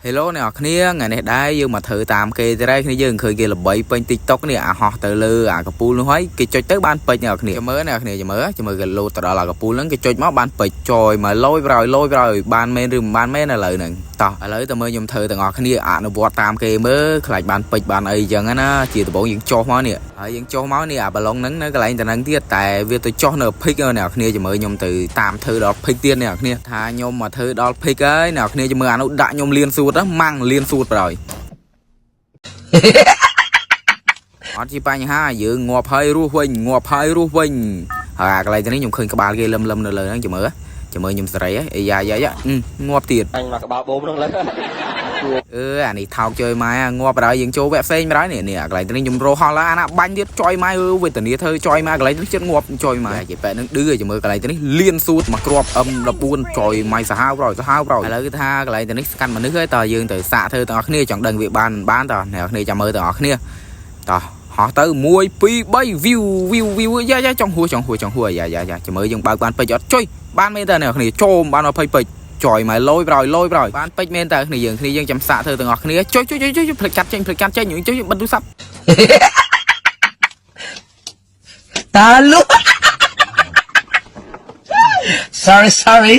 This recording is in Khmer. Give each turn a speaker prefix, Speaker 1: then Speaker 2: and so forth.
Speaker 1: Hello អ្នកនរគ្នាថ្ងៃនេះដែរយើងមកធ្វើតាមគេទៅដែរគ្នាយើងឃើញគេល្បីពេញ TikTok នេះអាហោះទៅលើអាកពូលនោះហើយគេចុចទៅបានពេជ្រអ្នកនរគ្នាចាំមើលអ្នកនរគ្នាចាំមើលចាំមើលគេលោតទៅដល់អាកពូលហ្នឹងគេចុចមកបានពេជ្រចយមកលយប្រយលយប្រយបានមែនឬមិនបានមែនឥឡូវហ្នឹងតោះឥឡូវទៅមើលខ្ញុំធ្វើទាំងអស់គ្នាអនុវត្តតាមគេមើលខ្លាចបានពេជ្របានអីចឹងណាជាដំបូងយើងចុះមកនេះហើយយើងចុះមកនេះអាបាឡុងហ្នឹងនៅកន្លែងតំណឹងទៀតតែវាទៅចុះនៅភិកអ្នកនរគ្នាចាំមើលខ្ញុំទៅតាមធ្វើដល់ភិកទៀតអ្នកនរគ្នាថាខ្ញុំមកធ្វើដល់ភិកហើយអ្នកនរគ្នាចាំមើលអានោះដាក់ខ្ញុំលៀនសួតហ្នឹងម៉ាំងលៀនសួតប្រយ អត់ជាបញ្ហាយើងងាប់ហើយរស់វិញងាប់ហើយរស់វិញហើយអាកន្លែងនេះខ្ញុំឃើញក្បាលគេលឹមលឹមនៅលើហ្នឹងចាំមើលចាំមើលខ្ញុំសេរីអីយ៉ាយ៉ាយ៉ាងាប់ទៀត
Speaker 2: អញមកក្បាលបូមហ្នឹងលើ
Speaker 1: អឺអានេះថោកជួយម៉ែងាប់បណ្ដោយយើងចូលវគ្គផ្សេងបណ្ដោយនេះនេះអាកន្លែងនេះខ្ញុំរោហោះឡាអាណាបាញ់ទៀតចុយម៉ែអឺវេទនាធ្វើចុយម៉ែកន្លែងនេះចិត្តងាប់ចុយម៉ែជាប៉ែនឹងឌឺចាំមើលកន្លែងនេះលៀនសួតមកគ្រាប់ M14 ចុយម៉ែសាហាវប្រយសាហាវប្រយឥឡូវគឺថាកន្លែងនេះស្កាន់មនុស្សហើយតើយើងទៅសាកធ្វើទាំងអស់គ្នាចង់ដឹងវាបានមិនបានតើអ្នកគ្នាចាំមើលទាំងអស់គ្នាតោះហោះទៅ1 2 3 view view view យ៉ាយ៉ាចង់ហួចង់ហួចង់ហួចយ៉ាយ៉ាយ៉ាចាំមើលយើងបើកបានពេជ្រអត់ចុយបានមែនតើអ្នកគ្នាចូលបាន20ពេជ្រ ចយមកលយប្រយលយប្រយបានពេជ្រមែនតើគ្នាយើងគ្នាយើងចាំសាកធ្វើទាំងអស់គ្នាចុយចុយចុយចុយផ្លេចកាត់ចេញផ្លេចកាត់ចេញចុយបិទទូរស័ព្ទ
Speaker 3: តាលុ Sorry, sorry.